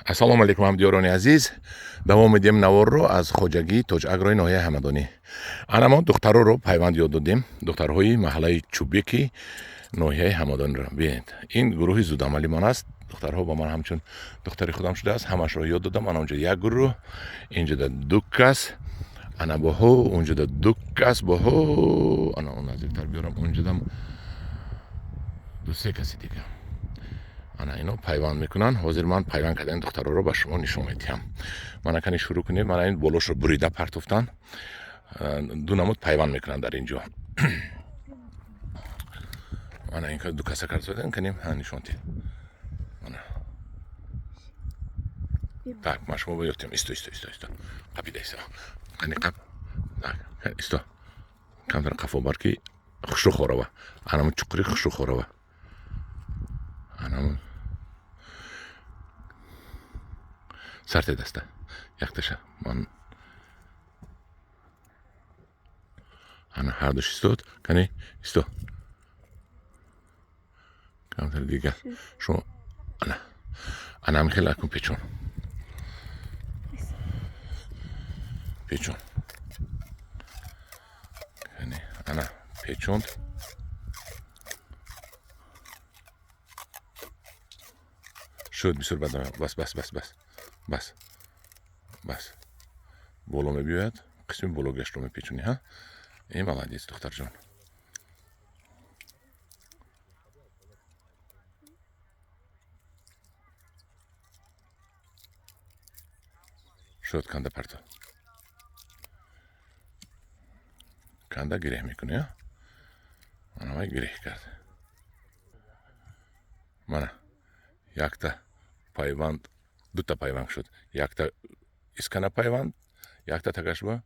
Ассалому алайкум, ҳамдиёрони азиз. Давом медиҳем наворро аз хоҷагии Тоҷагрои ноҳияи Ҳамадонӣ. Ана мо духтароро пайванд ёд додем, духтарҳои маҳаллаи Чӯбеки ноҳияи Ҳамадониро. Бинед, ин гурӯҳи зудамали ман аст. Духтарҳо ба ман ҳамчун духтари худам шудааст. Ҳамашро ёд додам. Ана онҷо як гурӯҳ, инҷода ду кас, ана боҳо онҷода ду кас, боҳо ана он наздиктар биёрам, онҷодам ду се каси дига. Ана ино пайванд мекунанд. Ҳозир ман пайванд кардани духтароро ба шумо нишон медиҳам. Мана кани, шурӯъ кунед. Мана ин болошро бурида партофтан. Ду намуд пайванд мекунанд дар ин ҷо. Мана ин ду каса кард, канем нишон диҳед. Мана так, ман шумо ба ёд диҳам. Исто, исто, исто, исто, қапида исто, кани қап. Так, исто, камтар қафо бар, ки хушрӯ хорава. Анамун чуқури хушрӯ хорава, анамун сарте даста якташа. Ман ана ҳардуш истод. Кани, исто, камтар дига шумо. Ана, ана ҳамин хел. Акун печон, печон. Кани, ана печонд. Шуд, бисёр бад. Бас, бас, бас, бас, бас, бас. Боло мебиёяд, қисми бологиашро мепечонӣ. Ҳа, э, молодец, духтарҷон. Шуд, канда парто, канда гиреҳ мекунӣ. Анавай гиреҳ кард. Мана якта пайванд, дута пайванд шуд: якта искана пайванд, якта тагашба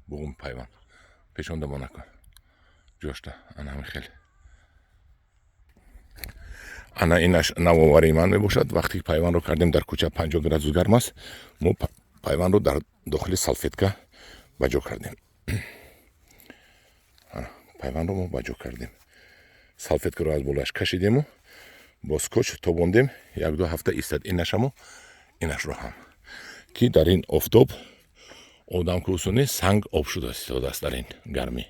буғум пайванд. Печонда мо накун ҷошта. Ана ҳамин хел. Ана инаш навоварии ман мебошад. Вақте ки пайвандро кардем, дар кӯча 50 градус гарм аст, мо пайвандро дар дохили салфетка ба ҷо кардем. Пайвандро мо ба ҷо кардем, салфеткаро аз болояш кашидему бо скотч тобондем. 1-ду ҳафта истад. Инашаму инашро ҳам, ки дар ин офтоб одам кӯсуни санг об шуда истодааст дар ин гармӣ.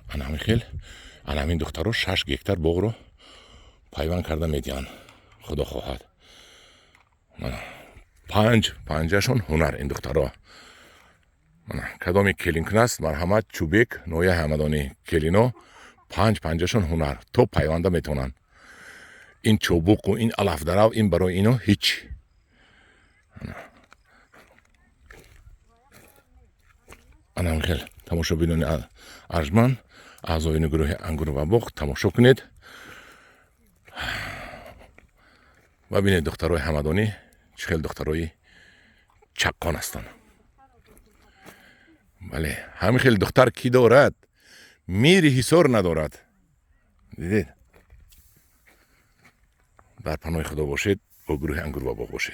Ана ҳамин хел. Ана ҳамин духтаро 6 гектар боғро пайванд карда медиҳанд, худо хоҳад. Панҷ панҷашон ҳунар ин духтаро. Кадоме келинкун аст, марҳамат, Чӯбек, ноҳияи Ҳамадонӣ. Келино панҷ панҷашон ҳунар, то пайванда метавонанд. Ин чобуқу ин алафдарав ин барои ино ҳеҷ. Анам хел, тамошобинони арҷманд, аъзоёни гурӯҳи Ангур ва боғ, тамошо кунед ва бинед, духтарои ҳамадонӣ чӣ хел духтарои чаққон ҳастанд. Бале, ҳамин хел духтар кӣ дорад, мири ҳисор надорад. Дидед? Дар паноҳи Худо бошед, бо гурӯҳи Ангур ва боғ бошед.